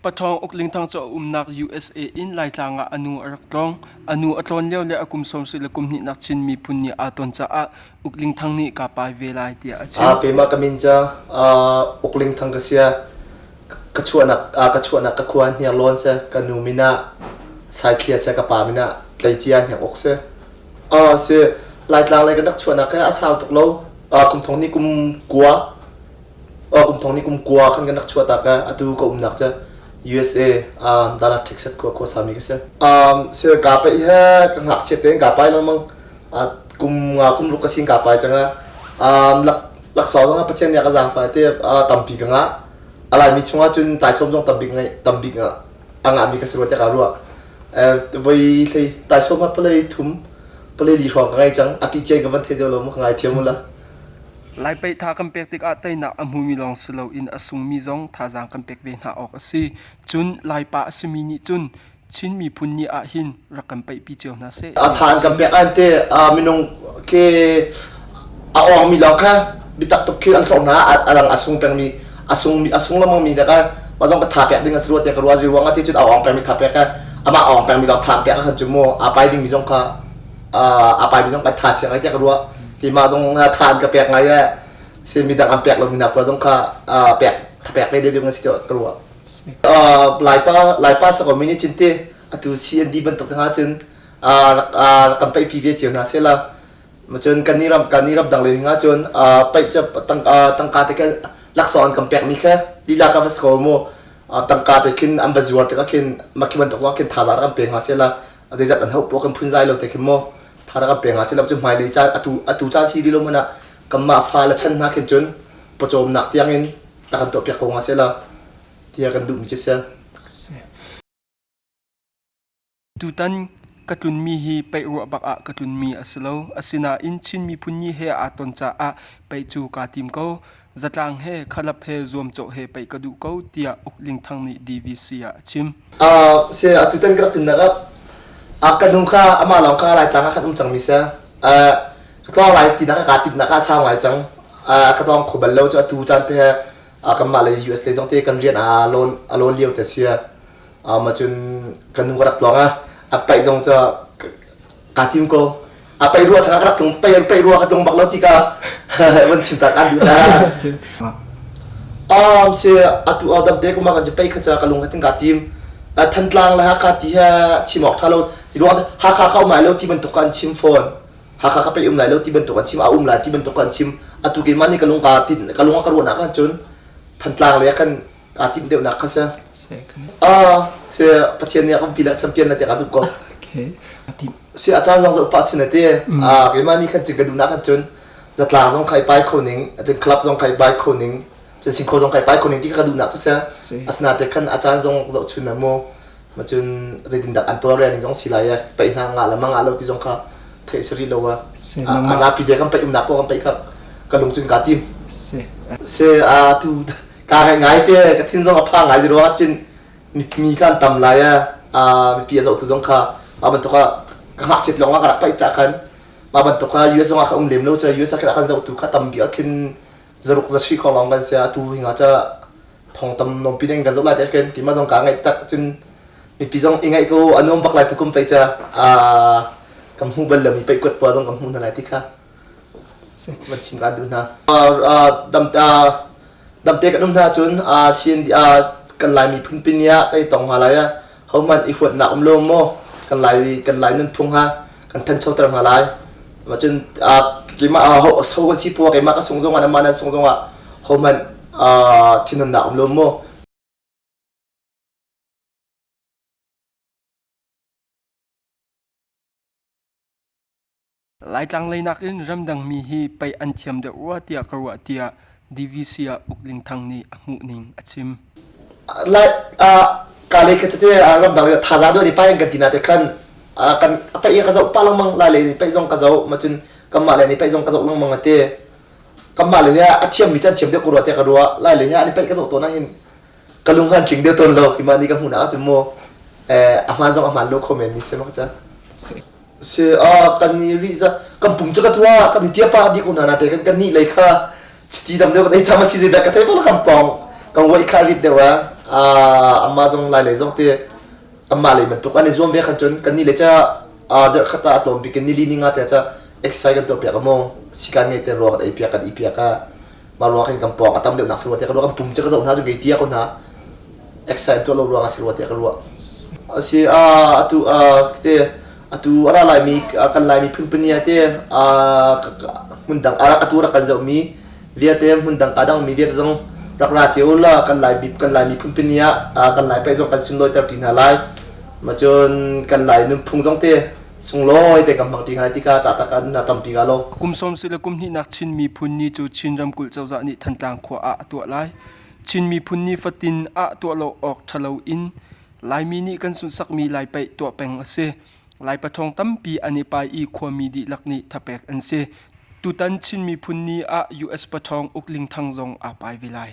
Paṭhawng Uk Ling Thang cu a umnak USA in Laitlang ah a nu a rak tlawng. A nu a tlawn lio le a kum 70 le kum hnihnak Chin miphun nih aa ton caah Uk Ling Thang nih kaa pai ve lai tiah a chim. Keimah ka min cu Uk Ling Thang ka si. Ka chuahnak ka chuahnak ka khua Hniarlawn si. Ka nu min ah Saithlia si. Ka pa min ah Tleicia Hniang Uk si. Si Laitlang lei kan rak chuahnak hi a sau tuk lo. Kum thong nih kum kua kum thong nih kum kua khan kan rak chuah tak atu ka umnak cu USA Dallas Texas khua khua sami ka si. Si ka paih he ka ngakchiat tein ka pai lengmang. Kum nga kum ruk ka sin ka pai cang a lak laksawng zong Pathian nih a ka zaangfah te tampi ka ngah. A laimi chungah cun taisawm zong tambik ngai tambik a ngahmi ka si rua tiah ka ruah. Voi hlei taisawm ha palei thum palei li hrawng ka ngei cang. A ṭih cian ka van thei deuh lo mu ka ngaithiam u la. Lai paih tha kan pek tikah teinak a hmumi lawng si loin a sungmi zong thazaang kan pek ve hna awk a si. Cun Laipa a simi nih cun Chin miphun ni ah hin rak kan paihpi cio hna seh. A tha an kan pek an te minung ke a awngmi lawng kha bitak tuk khi an hlawh hna a dang a sung pengmi a sung a sung lengmang mi kha mah zong ka tha pek ding a si rua tiah ka ruah zi ruang ah ti cun a awng pengmi tha pek ka amah awng pengmi lawng tha pek khan cu mu a pai ding mi zong kha a pai mi zong kan tha chia ngai tiah ka ruah keimah zong tha an ka pek ngai e si midang an pek lo mi hna pa zong kha pek tha pek ve ding a si tiah ka ruah Laipa Laipa sakomi nih cun ti atu CND bantuk hna cun kan paihpi ve cio hna sehla cun kan nih ram kan nih ram dang le hna cun paih cu tangka te khan laksawng an kan pekmi kha lila ka va si ko mu tangka te khin an va zuar tikah khin mah khi bantuk zong khin thazaang kan pe hna sehla zeizat an hauh poah kan phunzai lo te khin mu tha kan pe hna sehla cu hmailei caan atu atu caan si rih lo hmanh ah kanmah fa le chan hna khin cun pawcawmnak tiang in rak kan tuahpiak ko hnga sehla tiah kan duhmi cu si. Tutan ka tlunmi hi paih ruah bak ah ka tlunmi a si lo. Asinain Chin miphun ni he aa ton caah paih cu kaa tim ko. Zatlang he khalap he zuamcawh he paih ka duh ko tiah Uk Ling Thang nih DVC ah a chim. Uh, si atutan ka rak tinnak ah ka nu kha amah lawng kha Laitlang ah khan um cangmi si. Uh, ka tlawng lai tinak ka timnak ah sau ngai cang. Uh, ka tlawng kho bal lo cu atu caan te kanmah le US lei zong te kan rian a lawn a lawn lio te si. Ma cun kan nu ka rak tlawng a a paih zong cu kaa tim ko. A paih rua thang ka rak tlung paih paih rua ka tlung bak lo ti ka van chim ta kan duh na. Um si atu dam te kuma kan cu paih kha ca ka lung ka ting ka tim. Thantlang le Hakha ti he chim awk tha lo. Ruang Hakha ka um lai lo ti bantuk ka an chim fawn. Hakha ka paih um lai lo ti bantuk an chim a um lai ti bantuk an chim. Atu keimah nih ka lung ka tin ka lung a ka ruahnak ah cun Thantlang le kan aa timh deuhnak kha si. Ah, si Pathian nih a kan pi le champion la tiah ka zumh ko. Si a caan zong zoh pah chun ati. Ah, keimah nih khan cun ka duhnak khan cun zatlang zong khai pai kho ning, cun club zong khai pai kho ning, cun singkhaw zong khai pai kho ning ti kha ka duhnak cu si. Asinain te khan a caan zong zoh chun na mu. Ma cun zeitindah an tawlrel ning zong si lai e paih hna ngah le ma ngah lo ti zong kha theih si rih lo a. A zapi te kan paih umnak poh kan paih kha ka lung cun kaa tim. Si a tu kaa ngaih ngai te ka thin zong a phang ngai zi ruangah cun mi kha an tam lai a mipi a zohtu zong kha mah bantuk ah ka ngakchiat lawng ah ka rak paih cah khan mah bantuk ah US zong ah ka um lem lo cu US ah khin a kan zohtu kha tam bik ah khin zaruk zasri khong lawng kan si atu hinga ca thong tam nompi ding kan zoh lai te khin keimah zong kaa ngaih tak cun mipi zong i ngaih ko a nuam bak lai tukum pei ca kan hmuh bal lomi paih kuat pua zong kan hmuh hna lai ti kha van chim kaan duh hna. Damte kan um hna cun CND kan Lai miphun pin ah kan i tong hna lai ah hohmanh i huatnak um lo maw kan Lai kan Lai nunphung ha kan thanchoter hna lai. Cun keimah so kan si pua keimah ka sung zong ah namah nan sung zong ah hohmanh thinhunnak um lo maw. Laitlang lei nakin ramdangmi hi paih an thiam deuh rua tiah ka ruah tiah DVC ah Uk Ling Thang nih a hmuhning a chim. Lai ka lei kha cate ramdang lei thazaang deuh nih pai an kan ti na te khan kan paih ka zoh pa lengmang lai lei nih paih zong ka zoh ma cun kanmah lei nih paih zong ka zoh lengmang ate kanmah lei hi a thiammi cu an thiam deuh ko rua tiah ka ruah lai lei hi an i paih ka zoh tawn ahhin ka lung han tling deuh tawn lo hi mah nih ka hmuh nak ahcun mu a hmaan zong a hmaan lo kho men mi si mak ca Si ah kan i rih za kan pum cu ka tua kan i tia pa dik una na te kan kan nih lei kha chiti dam deuh kan ei cham a si zeidah ka thei bal kan pong kan wei kha rit deuh a. Amah zong lai lei zong te anmah lei bantuk an i zuam ve khan cun kannih le ca zarhkhat ah a tlawm bik in nili ni nga te ca exercise kan tuah piak a maw sikan ngei te rua kan ei piak kan i piak a mah ruang khin kan pawng a tam deuhnak si rua tiah ka ruah kan pum cu ka zoh hna cu ngei tia ko hna exercise tuah lo ruang a si rua tiah ka ruah asi atu te atu a ra laimi kan laimi phunpuni te hmun dang atu rak kan zohmi vialte hmun dang ka dangmi vialte zong rak ra cio la kan lai kan lai miphun pini ah kan lai paih zong kan sunlawi ter ti hna lai ma cun kan lai nunphung zong te sunglawi te kan hmang ti hna lai tika ca tak an tampi ka lo Kum sawm si le kum hnihnak Chin miphun ni cu Chin ramkulh cozah nih Thantlang khua ah a tuah lai. Chin miphun ni fatin ah tuah lo awk ṭhalo in Laimi nih kan sunhsakmi Lai paih tuah peng a si. Lai pathawng tampi an i pai i khuami dihlak nih thapek an si. Tutan Chin Miphun Ni ah US pathawng Uk Ling Thang zong aa pai ve lai.